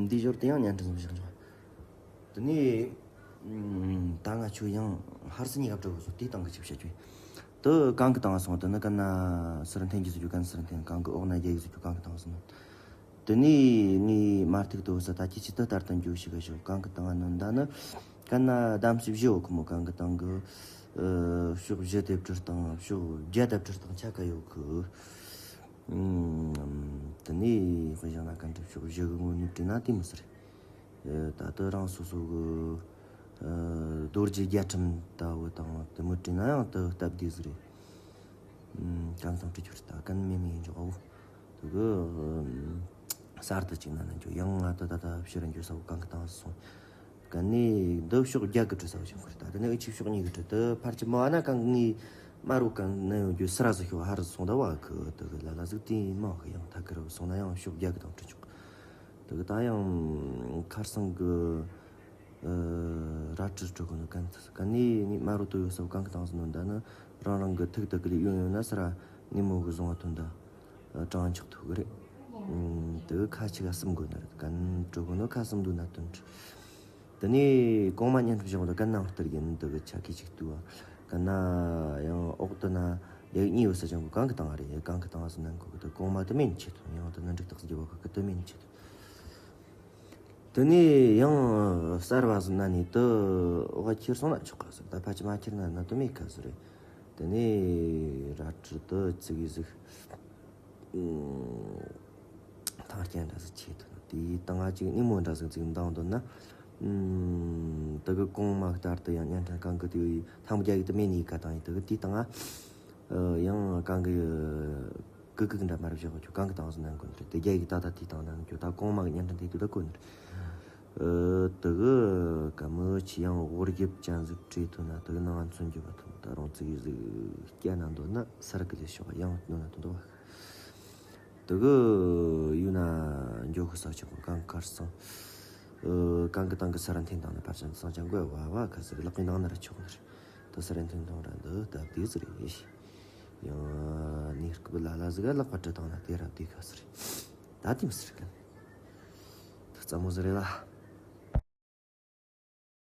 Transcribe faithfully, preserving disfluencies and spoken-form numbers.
འདི་ཞོར་དུ་ཡང་བརྙན་འཕྲིན་བཞག་འཇོག་དེ་ནས་ད་ང་ཆོ་ཡང་ཧར་སི་གཉིས་ཀ་བྲོ་བ་སོ་དེའི་སྟེང་གི་ཆིབས་བཤད་ཀྱི། དུ་གང་གི་བཏང་སོང་། དུ་ནི་གན་ན་སི་ར་འཐེན་གྱི་ཟིག་རྒྱུ་གན་སི་ར་འཐེན། གང་གི་འོག་ན་རྒྱ་ཡིག་ཟིག་རྒྱུ་གང་གི་བཏང་སོང་། དུ་ནི་ངའི་མ་ཐུག་ཏུ་ས་ད་ཁྱི་ཆི་དུ་ལྟར་དུ་འགྱོ་ཞིག་ག་ཞོག་གང་གི་བཏང་ནོ་ད་ནི་གན་ན་གདམ་སི་བཞི་འོ་ཁོ་མོ་གང་གི་བཏང་གི། ཕྱོགས་བཞི་དེབ་བྲི་སྟངས་ཕྱོགས་བརྒྱ་དེབ་བྲི་སྟངས་ཆ་ག་ཡོད་གི། དེ་ནས་དཔེ་བཞག་ན་གན་དྲི་ཕྱོགས་བཞི་གི་ངོ་ནས་བྲིས་ན་དེ་མི་སྲིད། ད་ལྟ་རང་སོ་སོ་གི་རྡོ་རྗེ་རྒྱ་ཁྲིམས་ལྟ་བུ་དང་དེ་མི་བྲིས་ན་ཡང་དུ་སྟབས་བདེ་ཟིག་རེད། གང་དང་བྲི་རྒྱུ་རེད། ད་གན་མེད་ནས་འཇོག་འོ། དུ་གི་གསར་དུ་གཅིག་ན་ན་འཇོག་ཡང་ང་ད་ད་ད་ཕྱིར་འཇོག་ས་བོ་གང་གི་བཏང་སོང་། གན་ནས་འདི་ཕྱོགས་རྒྱ་གི་བྲི་ས་བོ་ཞིག་ཁུར་ད་དེ་ནས་ཨི་ཆི་ཕྱོགས་གཉིས་གི་བྲི་དུ་ཕར་ཆི་མ་བ་ན་གང་ངའི་མ་རུ་གང་ན་ཡོད་རྒྱུ་སི་ར་ཟིག་ཤོག་ཧ་རུ་སོང་ད་བ་གི་དུ་གི་ལ་ལ་ཟིག་དེ་མ་གི་ཡང་ཐ་གི་རུ་སོང་ན་ཡང་ཕྱོགས་རྒྱ་གི་དང་བྲི་ཆོག་དུ་གི་ད་ཡང་ཁར་སང་གི་ར་བྲི་བྲི་གི་ནི་གན་ཚ་གན་ནས་ངའི་མ་རུ་དུ་ཡོད་ས་བོ་གང་གི་བཏང་སོང་ནོ་ད་ནི་རང་རང་གི་ཐུག་དུ་གི་ལས་ཡོང་ཡོང་ན་སི་ར་ནི་མོ་གི་བཟུང་བ་ཐོན་ད། གྲངས་ཆག་ཐུག་གི་རེད། དེ་ཁ་ཆེ་ག་གསུམ་དགོས་ན་རེད། གན་གྲོ་གོ་ནོ་ཁ་གསུམ་འདུག་ན་དོན་དྲི། དེ་ནས་གོང་མ་བརྙན་ཐུང་བཞག་ལ་གན་ནང་ལྟར་ཡིན་འདི་གི་ཆ་གི་ཅིག་ཏུ་བ་གན་ན་ཡང་འོག་ཏུ་ན་ལེགས་གཉིས་བུ་ས་ཅང་གི་གང་གི་བཏང་བ་རེད། གང་གི་བཏང་བ་སུ་ནན་གོ་གི་དེ་གོང་མ་དུ་མེད་ནི་ཆེ་ཐུ་ཡང་དུ་ན་འགྲིག་ཐག་སི་རྒྱུ་བ་གི་དུ་མེད་ནི་ཆེ་ཐུ། དེ་ནས་ཡང་གསར་བ་ཟིན་ན་ནི་དུ་འོག་ཁྱེར་སོང་ན་ཆོག་ག་ཟེར། ད་ཕ་ཆི་མ་ཁྱེར་ན་ན་དུ་མེད་ག་ཟེར་རེད། དེ་ནས་ར་ཁྲི་དུ་ཙི་གི་ཟིག་ཐང་རྐྱང་འདྲ་ཟིག་ཆེ་ཐུ་ན་དེའི་སྟེང་ང་ཅིག་ནི་མོ་འདྲ་ཟིག་ཙིག་འདང་དོན་ན། དུ་གི་གོང་མ་ལྟར་དུ་ཡང་བརྙན་འཕྲིན་གང་གི་དུ་ཡི་ཐང་རྒྱ་གི་དུ་མེད་ནི་ག་དང་ཡི་དུ་གི་དེའི་སྟེང་ང་ཡང་གང་གི་གི་གི་འདྲ་མ་རབས་བཞག་གོ་ཁྱོད་གང་གི་དང་སུ་ནན་གོ་ནི་རེད། དེ་རྒྱ་ཡིག་ཏག་ཏག་དེའི་སྟེང་ནན་ཁྱོད་ད་གོང་མ་གི་བརྙན་འཕྲིན་དེ་དུ་ད་གོ་ནི་རེད། དུ་གི་ག་མི་ཆི་ཡང་འོ་རྒྱབ་ཅན་ཟིག་བྲིས་ཐུབ་ན་དུ་གི་ནང་ང་མཚོན་རྒྱུ་བ་ཐུབ་ད་རུང་ཙི་གི་ཟིག་སྐྱ་ན་འདོད་ན་སར་གི་ལས་ཤོག་ཡང་འདོད་ན་དུ་འདོད་བ། དུ་གི་ཡུ་ན་འགྱོ་གི་ས་ཆོག་གི་གང་གར་སང་། གང་གི་སྟེང་གི་ས་ར་འཐེན་དང་ནི་ཕར་ཅན་སང་ཅང་གོ་བ་བ་ག་ཟིག་ལག་གི་ནང་ན་ར་ཆོག་ནི་རེད། དུ་ས་ར་འཐེན་དང་ར་འདི་སྟབས་བདེ་ཟིག་རེད། ཡང་ནི་སྐུ་ལ་ལ་ཟིག་ལག་པ་བྲི་དང་ན་དེ་ར་བདེ་ག་ཟིག་རེད། ད་དེ་མི་ཟེར་གི། དུ་རྩ་མོ་ཟིག་རེད་ལ།